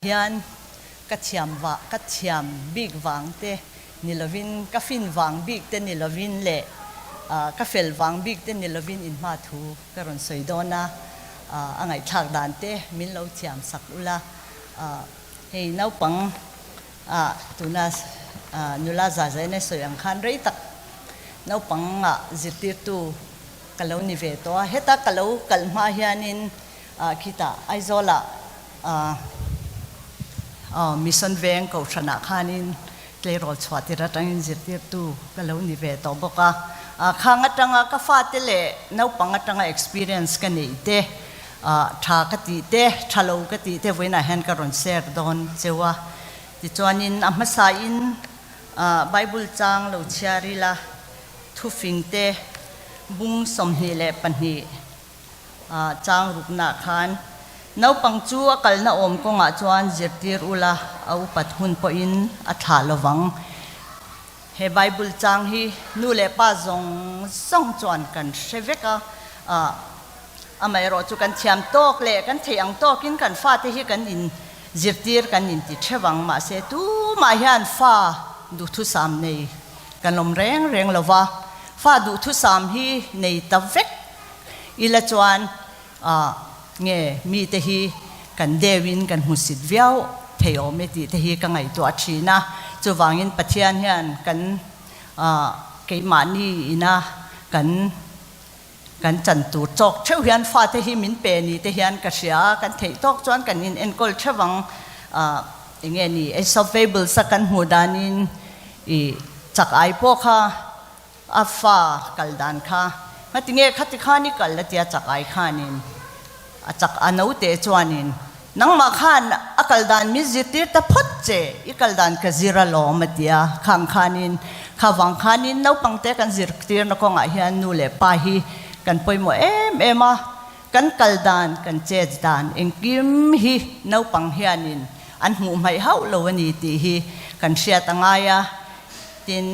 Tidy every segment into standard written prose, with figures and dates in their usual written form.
Hian ka thiam vah ka thiam bik vang te ni lovin, ka fin vang bik te ni lovin leh ka fel vang bik te ni lovin in hma thu ka rawn sawi dawn a, a ngaihthlak dan te min lo thiam sak ula. Hei naupang tuna nula zai zai na sawi ang khan rei tak naupang ah zirtirtu ka lo ni ve tawh a, heta ka lo kal hma hianin khitah Aizawlah Mission Veng Kohhranah khanin tleirawl chhuah tir atangin zirtirtu ka lo ni ve tawh bawk a. Khang atanga ka fate leh naupang atanga experience ka neih te, tha ka tih te, tha lo ka tih te vawiinah hian ka rawn share dawn cheu a. Tichuanin a hmasain Bible chang lo chhiar ila, thufing te bung 22, Chang ruknaah khan naupang chu a kalna awm kawngah chuan zirtir ula, a upat hun pawhin a thlah lovang. He Bible chang hi nu leh pa zawng zawng chuan kan hre vek a, amaherawh chu kan thiam tawk leh kan theih ang tawkin kan fate hi kan in zirtir kan inti theuh ang, mahse tumah hian fa duhthusam nei kan awm reng reng lova, fa duhthusam hi nei ta vek Ila chuan ah nge mite hi kan deuhin kan hmusit viau thei awm e tih te hi ka ngaihtuah thin a, chuvangin Pathian hian kan ah keimahni ina kan kan chan tur chawk theuh hian fate hi min pe ni te hian ka hria a, kan theih tawk chuan kan in enkawl theuh ang ah enge ni Aesop Fables a kan hmuh danin ih chak ai pawh kha A fa kal dan kha ngati nge khati khan i kal a tia chak ai khanin a chak a naute chuanin nangmah khan a kal dan min zirtir ta phawt che i kal dan ka zir alawm a tia khang khanin kha vang khanin naupangte kan zirtirna kawngah hian nu leh pa hi kan pawimawh em em a kan kal dan kan chet dan engkim hi naupang hianin an hmuh hmaih hauh lo a ni tih hi kan hriat a ngai a. Tin,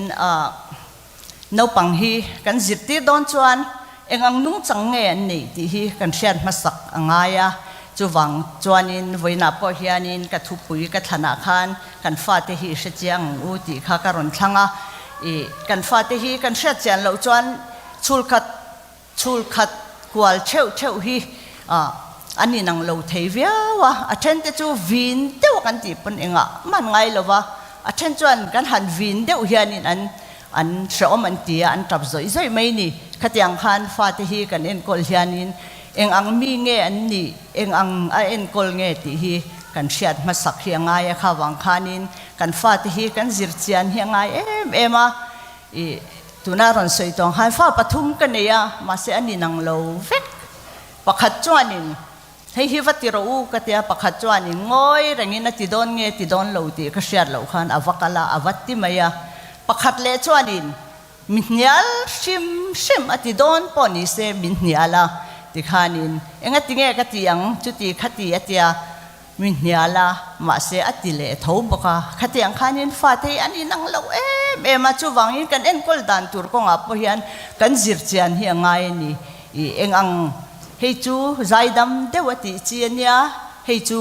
naupang hi kan zirtir dawn chuan eng ang nungchang nge an neih tih hi kan hriat hmasak a ngai a. Chuvang chuanin vawiinah pawh hianin ka thupui ka thlanah khan kan fate hi i hre chiang ang u tih kha ka rawn thlang a. Ih, kan fate hi kan hriat chian loh chuan chhulkhat Chhulkhat kual theuh theuh hi an inang lo thei viau a, a then te chu vin deuh kan tih pawn engah man ngai lo va, a then chuan kan han vin deuh hianin an an hrehawm an ti a, an tap zawih zawih mai ni. Khatiang khan fate hi kan enkawl hianin eng ang mi nge an nih, eng ang a enkawl nge tih hi kan hriat hmasak hi a ngai a, kha vang khanin kan fate hi kan zirchian hi a ngai em em a. I tuna rawn sawi tawng khan fa pathum ka nei a, mahse an inang lo vek. Pakhat chuanin, Hei hi va ti rawh u ka tia, pakhat chuanin ngawi rengin a ti dawn nge ti dawn lo tih ka hriat loh khan a va kal a, a va ti mai a. Pakhat leh chuanin, Mi hnial hrim hrim a ti dawn pawh ni se min hnial a tikhanin engati nge ka ti ang chuti khati a tia. Mi hnial a, mahse a ti leh tho bawk a. Khatiang khanin fate hi an inang lo em em a, chuvangin kan enkawl dan tur kawngah pawh hian kan zir chian hi a ngai a ni. Ih, eng ang, hei chu zaidam deuh a tih chi a nia, hei chu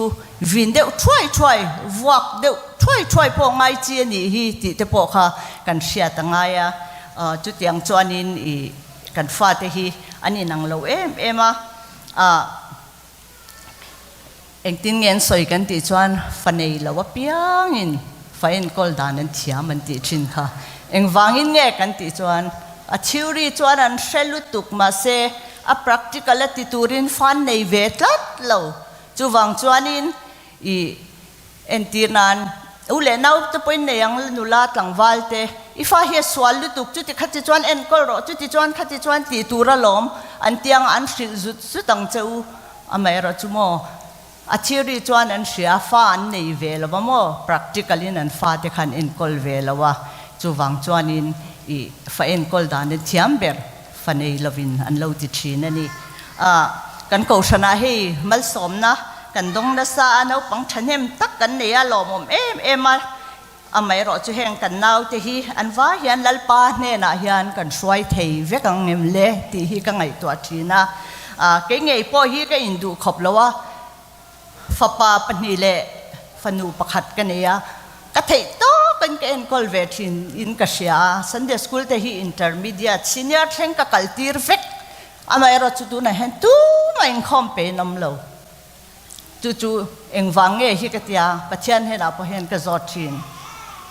vin deuh thuai thuai, vuak deuh thuai thuai pawh ngai chi a nih hi tih te pawh kha kan hriat a ngai a. Chutiang chuanin ih, kan fate hi an inang lo em em a, ah. Engtin nge an sawi kan tih chuan fa nei lo apiangin fa enkawl dan an thiam an tih thin kha. Engvangin nge kan tih chuan a theory chuan an hre lutuk mahse a practical a ti turin fa an nei ve tlat lo. Chuvang chuanin ih Entir nan, U leh nau te pawhin nei ang nula tlangval te, i fa hi a sual lutuk, chuti khati chuan enkawl rawh, chuti chuan khati chuan tih tur alawm, an tiang an hrilh zut zut ang che u. Amaherawh chu maw, a theory chuan an hria, fa an nei ve lo va maw, practical in an fa te khan enkawl ve lo a, chuvang chuanin i fa enkawl dan an thiam ber, fa nei lovin an lo ti thin a ni. Ah, kan kohhranah hei malsawmna kan dawng nasa a, naupang thahnem tak kan nei a, lawmawm em em a, amaherawh chu heng kan naute hi an vai hian Lalpa hnenah hian kan hruai thei vek ang em le tih hi ka ngaihtuah thin a. Ah, kei ngei pawh hi ka induh khawp lo a, fapa pahnih leh. Fanu pakhat ka nei a, ka theih tawkin ka enkawl ve thin in ka hria a, Sunday school te hi intermediate, senior thleng ka kal tir vek, amaherawh chu tunah hian tumah inkhawm pe in awm lo. Chu chu engvang nge hi ka tia, Pathian hnenah pawh hian ka zawt thin.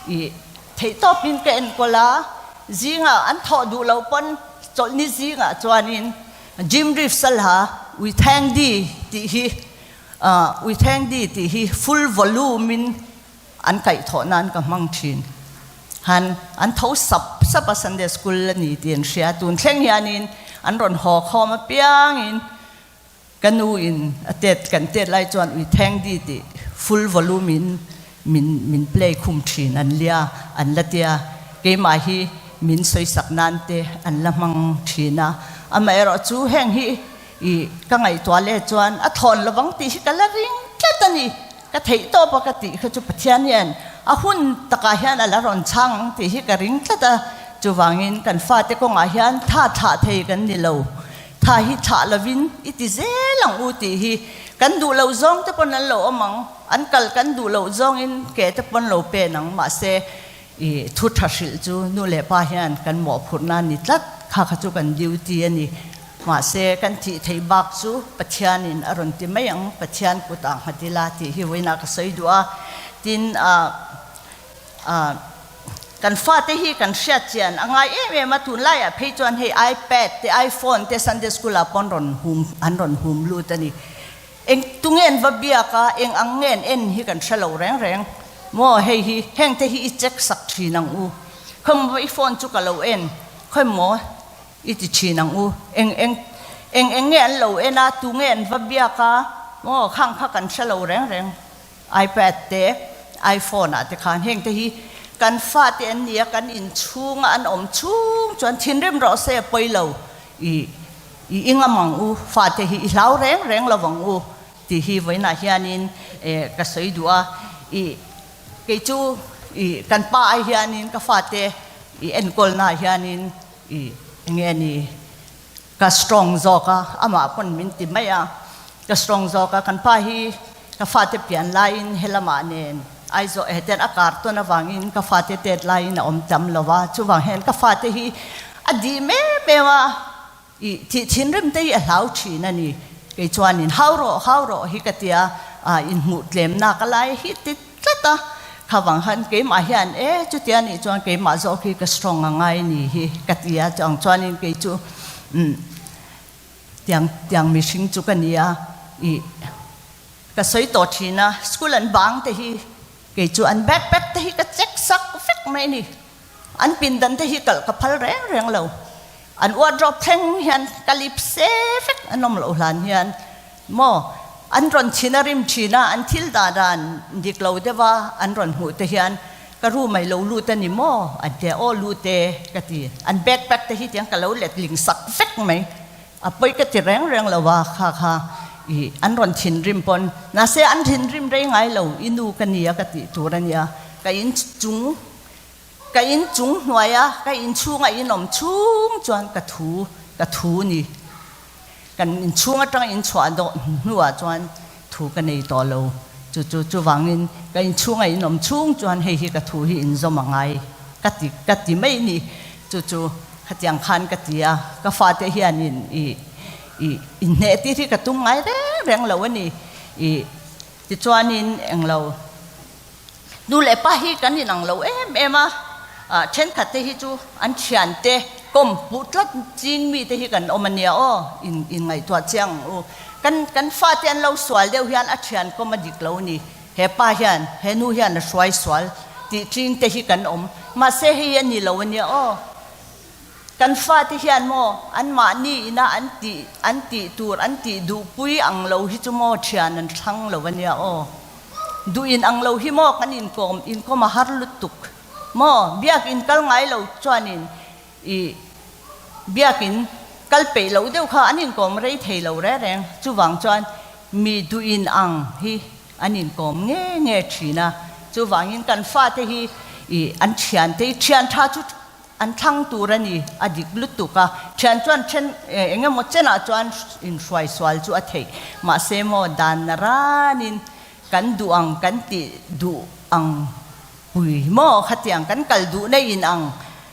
I theih tawpin ka enkawl a, zingah an thawh duh loh pawn chawlhni zingah chuanin Jim Reeves a la We Thank Thee tih hi We Thank Thee tih hi full volume in an kaihthawh nan ka hmang thin. Han an tho sap sap a Sunday school a ni tih an hria. Tun thleng hianin an rawn haw khawm apiangin Ka nu in a tet kan tet lai chuan ui theng di tih full volume in min min play khum thin an lia an la tia keimah hi min sawisak nan te an la hmang thin a amaherawh chu heng hi i ka ngaihtuah leh chuan a thawn lovang tih hi ka la ring tlat a ni ka theih tawp a ka tih kha chu Pathian hian a hun takah hian a la rawn chhang ang tih hi ka ring tlat a chuvangin kan fate kawngah hian tha thlah thei kan ni lo. Tha hi thlah lovin i ti zel ang u tih hi kan duh loh zawng te pawn an lo awm ang, an kal kan duh loh zawngin ke te pawn lo pen ang, mahse i thu tha hrilh chu nu leh pa hian kan mawhphurhna a ni tlat, kha kha chu kan duty a ni. Mahse kan thih theih bak chu Pathianin a rawn ti mai ang, Pathian kutah nghat ila tih hi vawiinah ka sawi duh a, tin ah Ah, kan fate hi kan hriat chian a ngai em em a, tunlaiah phei chuan hei iPad te iPhone te Sunday school ah pawn rawn hum an rawn hum lut a ni. Eng tunge an va biak a, eng ang nge an en hi kan hre lo reng reng maw hei hi heng te hi i check sak thin ang u. Khawimaw i phone chu ka lo en, khawimaw i ti thin ang u. Eng eng eng eng nge an lo en a, tunge an va biak a maw khang kha kan hre lo reng reng. iPad te, iPhone ah te khan heng te hi kan fate an ni a, kan inchhunga an awm chhung chuan thinrim rawh se a pawi lo, i i i ngam ang u, fate hi i hlau reng reng lo vang u tih hi vawiinah hianin eh ka sawi duh a, i kei chu i kan pa ai hianin ka fate i enkawlnaah hianin i eng nge ni Ka strong zawk a, amah pawn min ti mai a, ka strong zawk a, kan pa hi ka fate pian laiin helamah nen Aizawl hetian a kar tawn avangin ka fate tet laiin a awm tam lo a, chuvang hian ka fate hi a dih mem em a, ih thih thinrim te hi a hlau thin a ni, kei chuanin hau rawh hau rawh hi ka tia, ah inhmuh tlemna ka lai hi ti tlat a, khavang khan keimah hian e chutia nih chuan keimah zawk hi ka strong a ngai ni hi ka ti a, chuang chuanin kei chu umm tiang tiang mihring chu ka ni a, ih ka sawi tawh thin a, school an bang te hi kei chu an backpack te hi ka check sak vek mai a ni, an pindan te hi kalh ka phal reng reng lo, an wardrobe thleng hian ka lip se vek an awm loh hlan hian Maw? An rawn chhin a rim thin a, an thil dah dan dik lo deuh a an rawn hmuh te hian ka room ah i lo lut a ni maw? An ti a, aw lut e ka ti. An backpack te hi tiang ka lo letling sak vek mai. A pawi ka ti reng reng lo a, kha kha i an rawn thinrim pawn mahse an thinrim rei ngai lo, i nu ka nia ka tih tur a nia, ka in chung ka in chung hnuai a, ka in chhunga in awm chhung chuan ka thu ka thu ni. Kan inchhung atanga inchhuah dawh hnuah chuan thu ka nei tawh lo. Chu chu chuvangin ka inchhunga in awm chhung chuan hei hi ka thu hi inzawm a ngai ka ti ka ti mai ni. Chu chu khatiang khan ka ti a, ka fate hianin i i inhneh tir hi ka tum ngai reng reng lo a ni. I tichuanin englo. Nu leh pa hi kan inang lo em em a, thenkhat te hi chu an thiante kawm puh tlat ching mi te hi kan awm a nia aw, in in ngaihtuah chiang ang u. Kan kan fate an lo sual deuh hian a thian kawm a dik lo ni, he pa hian he nu hian a hruai sual tih ching te hi kan awm, mahse hei hi a ni lo a nia aw. Kan fate hian maw anmahni ina an tih an tih tur an tih duhpui ang lo hi chu maw thian an thlang lo a nia aw. Duh in ang lo hi maw kan inkawm inkawm a har lutuk maw biakin kal ngai lo chuanin i biakin kal peih loh deuh kha an inkawm rei thei lo reng reng chuvang chuan mi duh in ang hi an inkawm nge nge thin a chuvangin kan fate hi i an thiante hi thian tha chu An thlang tur a ni, a dik lutuk a. Thian chuan then eng emaw chenah chuan inhruai sual chu a theih. Mahse maw dan na ranin kan duh ang kan tih duh ang pui maw khatiang kan kal duhna in ang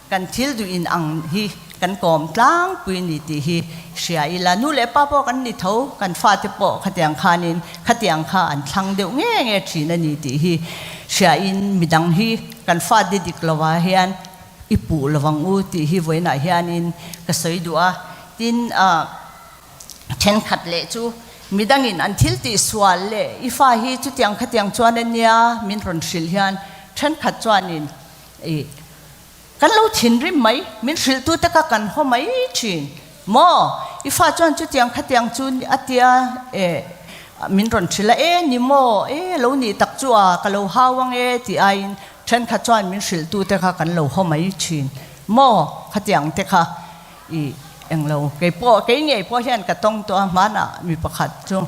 kan thil duh in ang hi kan kawm tlangpui ni tih hi hria ila nu leh pa pawh kan ni tho kan fate pawh khatiang khanin khatiang kha an thlang deuh nge nge thin a ni tih hi hria in midang hi kan fate dik lovah hian i puh lovang u tih hi vawiinah hianin ka sawi duh a tin ah Thenkhat leh chu midangin an thil tih sual leh i fa hi chutiang khatiang chuan a nia min rawn hrilh hian thenkhat chuanin i kan lo thinrim mai, min hrilhtute kha kan haw mai thin maw? I fa chuan chutiang khatiang chu a tia e min rawn hrilh a, e ni maw? E lo nih tak chu a ka lo hau ang e tih aiin thenkhat chuan min hrilhtute kha kan lo haw mai thin maw? Khatiang te kha I englo kei pawh kei ngei pawh hian ka tawng tawh a hmanah mi pakhat chu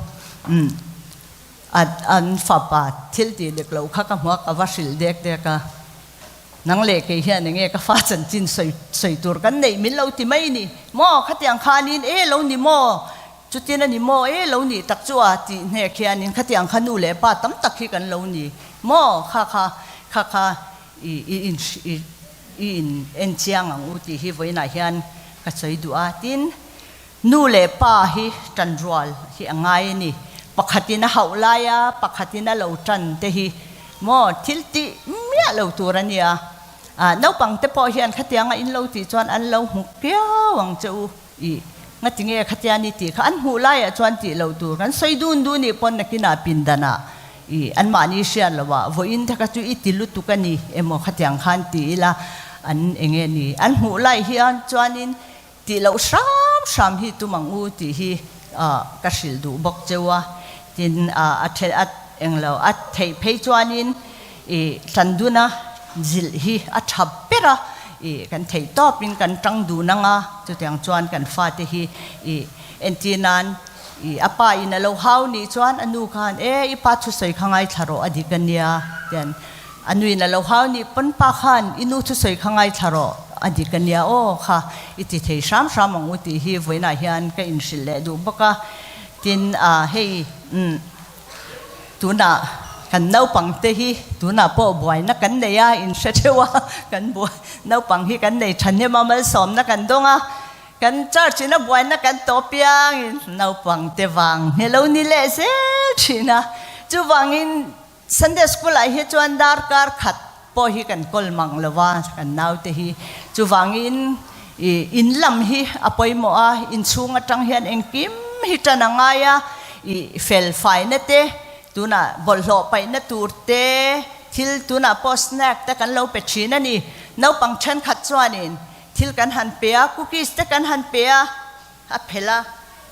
umm a an fapa thil tih dik loh kha ka hmu a ka va hrilh dek dek a nang leh kei hian enge ka fa chanchin sawi sawi tur kan neih min lo ti mai ni maw khatiang khanin e lo ni maw chutin a ni maw e lo nih tak chu a tih hnek hianin khatiang kha nu leh pa tam tak hi kan lo ni maw kha kha kha kha i i in i I in en chiang ang u tih hi vawiinah hian ka sawi duh a, tin, nu leh pa hi tan rual hi a ngai a ni. Pakhatin a hauh lai a, pakhatin a lo tan te hi maw thil tih miah lo tur a nia. Ah, naupang te pawh hian khatianga in lo tih chuan an lo hmu kiau ang che u. I ngatinge khatia ni tih kha an hmuh laiah chuan tih loh tur kan sawi dun dun nih pawn nakinah pindanah i anmahni hriat loh ah vawiin te kha chu i ti lutuk a ni emaw khatiang khan ti ila an enge ni an hmuh lai hian chuanin tih loh hram hram hi tum ang u tih hi ka hrilh duh bawk cheu a tin a then a englo a theih phei chuanin I Tlanduna zilh hi a tha ber a, i kan theih tawpin kan tang dun ang a, chutiang chuan kan fate hi i entir nan i a pa in a lo hau nih chuan a nu khan e i pa thusawi kha ngaithla rawh a dik a nia tian a nu in a lo hau nih pawn pa khan i nu thusawi kha ngaithla rawh a dik a nia aw kha i ti thei hram hram ang u tih hi vawiinah hian ka inhrilh leh duh bawk a, tin a hei umm. Tunah kan naupang te hi tunah pawh buaina kan nei a, in hre theuh a, kan buai naupang hi kan nei thahnem a, malsawmna kan dawng a, kan church ina buaina kan tawh piangin naupang te vang hi lo ni leh zel thin a, chuvangin Sunday school ah hi chuan darkar khat pawh hi kan kawl mang lo va kan naute hi, chuvangin i in lam hi a pawimawh a, inchhung atang hian engkim hi tan a ngai a, i fel faina te, tunah bawlhhlawh paihna tur te, thil tunah pawh snack te kan lo pe thin a ni, naupang thenkhat chuanin thil kan han pe a, cookies te kan han pe a, a phelh a,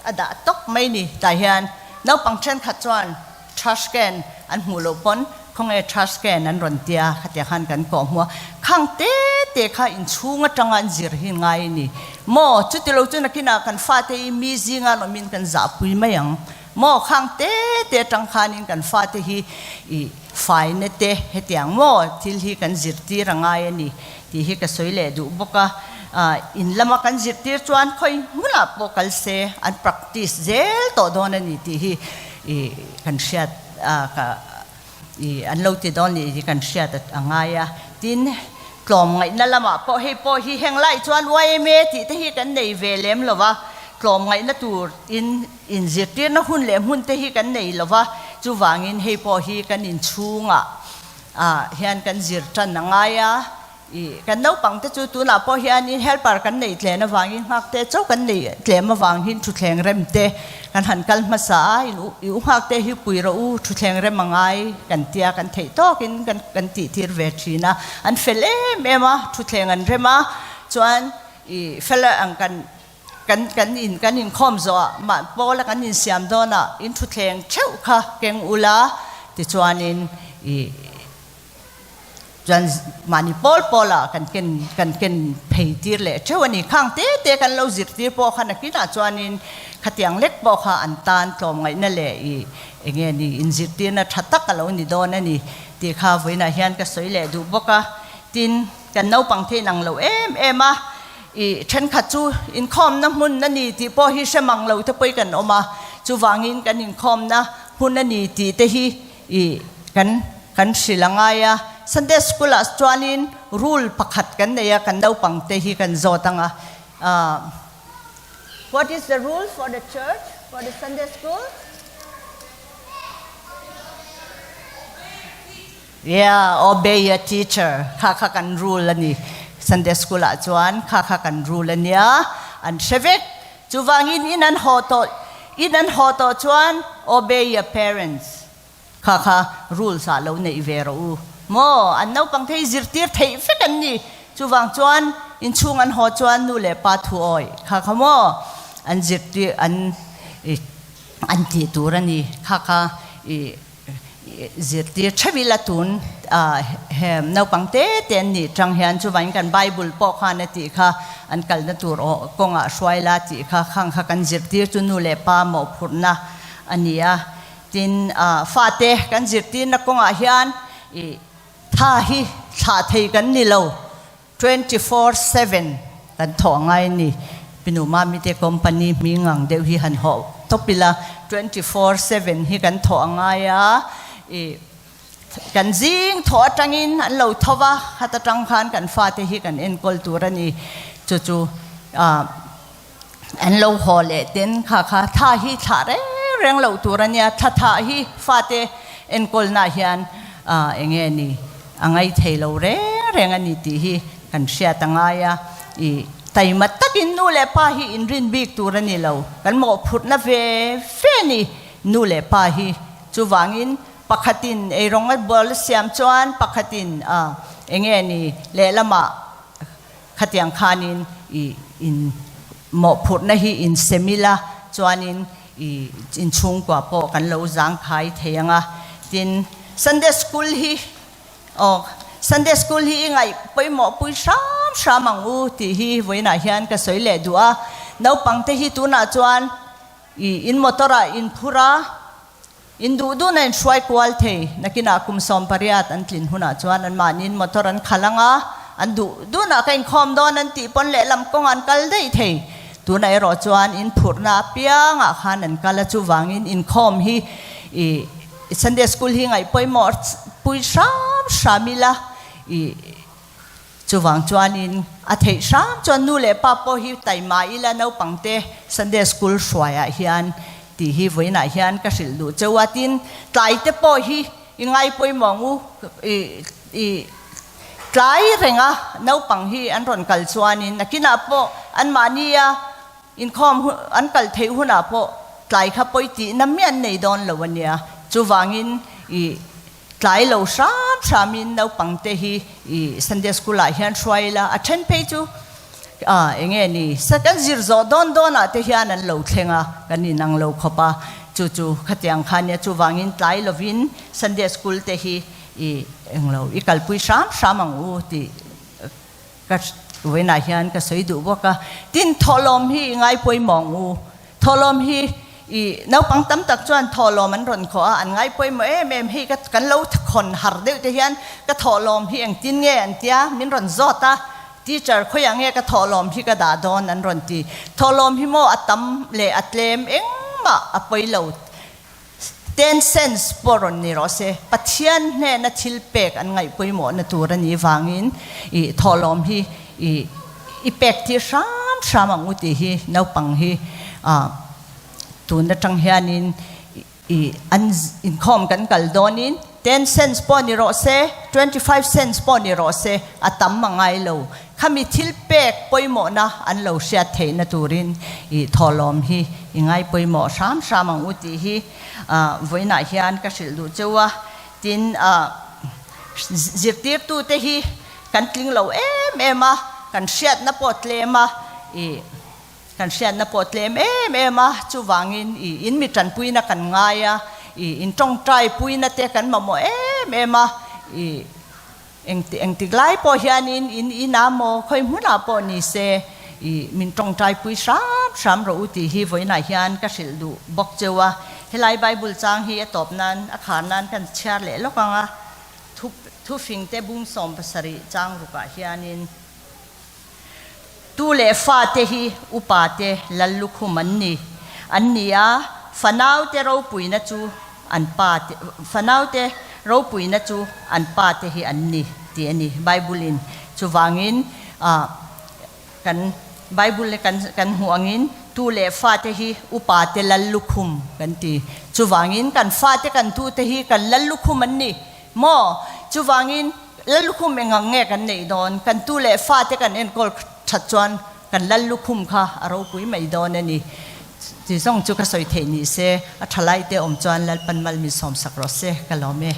a dah tawk mai ni. Tah hian naupang thenkhat chuan trash can an hmuh loh pawn khawnge trash can an rawn tia khatiang khan kan kawh hmu a, khang te te kha inchhung atanga an zir hi ngai a ni maw? Chuti lo chu nakinah kan fate hi mi zinga an awmin kan zahpui mai ang maw? Khang te te atang khanin kan fate hi i faina te hetiang maw thil hi kan zirtir a ngai a ni tih hi ka sawi leh duh bawk a. In lama kan zirtir chuan khawi hmunah pawh kal se an practice zel tawh dawn a ni tih hi kan hriat ka an lo ti dawn nih hi kan hriat a ngai a. Tin, tlawmngaihna lamah pawh hei pawh hi heng lai chuan yma tih te hi kan nei ve lem lo va, tlawmngaihna tur in inzirtirna hun leh hmun te hi kan nei lo va, chuvangin hei pawh hi kan inchhungah hian kan zir tan a ngai a. I kan naupang te chu tunah pawh hianin helper kan neih tlem avangin nghak te chauh kan neih tlem avangin thutthleng rem te kan han kal hmasa a, i u nghak te hi pui rawh u thutthleng rem a ngai kan tia kan theih tawkin kan kan tih tir ve thin a, an fel em em a thutthleng an rem a chuan i fel ang kan kan kan in kan inkhawm zawh ah mah pawla kan insiam dawn ah in thutthleng theuh kha keng ula tichuanin i Chuan mahni pawl pawlah kan ken kan ken phei tir leh theuh a ni. Khang te te kan lo zirtir pawh kha nakinah chuanin khatiang lek pawh kha an tan tlawmngaihna leh i enge ni inzirtirna tha tak a lo ni dawn a ni tih kha vawiinah hian ka sawi leh duh bawk a. Tin, kan naupang te inang lo em em a, i thenkhat chu inkhawmna hmun a ni tih pawh hi hre mang lo te pawhin kan awm a, chuvangin kan inkhawmna hmun a ni tih te hi. i kan kan hrilh a ngai a. Sunday School ah chuanin rule pakhat kan nei a, kan naupangte hi kan zawt ang a. What is the rule for the church, for the Sunday School? Yeah, obey your teacher. Kha kha kan rule a ni. Sunday School ah chuan kha kha kan rule a nia. An hre vek. Chuvangin in an haw tawh, in an haw tawh chuan obey your parents. Kha kha rules ah lo neih ve rawh u. Maw, an naupang te hi zirtir theih vek an ni. Chuvang chuan inchhung an haw chuan nu leh pa thu awih kha kha maw an zirtir an an tih tur a ni. Kha kha i zirtir theuh ila tun he naupang te te an nih tang hian chuvangin kan Bible pawh khan a tih kha an kalna tur aw kawngah hruai la tih kha khang kha kan zirtir chu nu leh pa mawhphurhna a ni a. Tin, fate kan zirtirna kawngah hian i tha hi thlah thei kan ni lo, 24/7 kan thawh a ngai a ni. Pinu Mamite company hming ang deuh hi han hawh tawp ila, 24/7 hi kan thawh a ngai a, i kan zing thawh atangin an lo tho va, khat atang khan kan fate hi kan enkawl tur a ni. Chu chu An lo haw leh ten kha kha thla hi thlah reng reng loh tur a nia, thla thah hi fate enkawlnaah hian eng nge ni a ngai thei lo reng reng a ni tih hi kan hriat a ngai a. I taima takin nu leh pa hi inrin bik tur a ni lo, kan mawhphurhna ve ve a ni nu leh pa hi. Chuvangin pakhatin eirawng a bual a siam chuan pakhatin eng nge ni lehlamah Khatiang khanin i in mawhphurhna hi in sem ila chuanin i inchhungkua pawh kan lo zangkhai thei ang a. Tin, Sunday School hi aw Sunday School hi i ngaih pawimawh pui hram hram ang u tih hi vawiinah hian ka sawi leh duh a. Naupangte hi tunah chuan i in motor ah in phur a. In duh duhna in hruai kual thei. Nakinah kum 18 an tlin hunah chuan anmahniin motor an khalh ang a, an duh duhna ka inkhawm dawn an tih pawn lehlam kawngah an kal daih thei. Tunah erawh chuan in phurhna apiangah khan an kal a, chuvangin inkhawm hi i Sunday School hi ngaih pawimawh pui hram hram ila i Chuvang chuanin a theih hram chuan nu leh pa pawh hi taima ila naupangte Sunday School hruaiah hian tih hi vawiinah hian ka hrilh duh cheu a, tin tlaite pawh hi i ngai pawimawh ang u, i i tlai renga naupang hi an rawn kal chuanin nakinah pawh anmahnia inkhawm an kal theih hunah pawh tlai kha pawi tihna miah an nei dawn lo a nia, chuvangin i Tlai lo hram hramin naupangte hi i Sunday School ah hian hruai ila, a then phei chu ah eng nge ni kan zir zawh dawn dawn ah te hian an lo thleng a, kan inang lo khawp a, chu chu khatiang kha nia chuvangin tlai lovin Sunday School te hi i eng lo i kalpui hram hram ang u tih ka vawiinah hian ka sawi duh bawk a. Tin, thawhlawm hi i ngai pawimawh ang u. Thawhlawm hi i naupang tam tak chuan thawhlawm an rawn khawh a, an ngai pawimawh em em. Hei ka kan lo khawn har deuh te hian ka thawhlawm hi engtin nge an tia min rawn zawt a, teacher khawiah nge ka thawhlawm hi ka dah dawn an rawn ti. Thawhlawm hi maw a tam leh a tlem engmah a pawi lo. 10 cents pawh rawn ni rawh se, Pathian hnena thil pek an ngaih pawimawhna tur a nih vangin i thawhlawm hi i i pek tir hram hram ang u tih hi naupang hi tun atang hianin i an inkhawm kan kal dawnin 10 cents pawh ni rawh se, 25 cents pawh ni rawh se a tam a ngai lo. Khami thil pek pawimawhna an lo hriat theihna turin i thawhlawm hi i ngai pawimawh hram hram ang u tih hi vawiinah hian ka hrilh duh cheu a. Tin, zirtirtute hi kan tling lo em em a, kan hriatna pawh tlem a, i kan hriatna pawh tlem em em a, chuvangin i in mi tanpuina kan ngai a, i in tawngtai puina te kan mamawh em em a, i Engti engtik lai pawh hianin in inah maw khawi hmunah pawh ni se i min tawngtaipui hram hram rawh u tih hi vawiinah hian ka hrilh duh bawk cheu a. Helai Bible chang hi a tawp nan a khar nan kan chhiar leh lawk ang a, thu thufingte bung 17 chang rukah hianin Tu leh fate hi upate Lallukhum an ni an ni a, fanaute ropuina chu. an pa te, fanaute ropuina chu an pa te hi an ni tih a ni Bible in. Chuvangin ah kan Bible kan kan hmuh angin tu leh fate hi upa te lal lukhum kan ti. Chuvangin kan fate kan tu te hi kan lal lukhum an ni maw? Chuvangin lal lukhum eng ang nge kan neih dawn? Kan tu leh fate kan enkawl that chuan kan lal lukhum kha a ropui mai dawn a ni. Ti zawng chu ka sawi theih ni se, a tha lai te awm chuan Lalpan mal min sawmsak rawh se ka lawm e.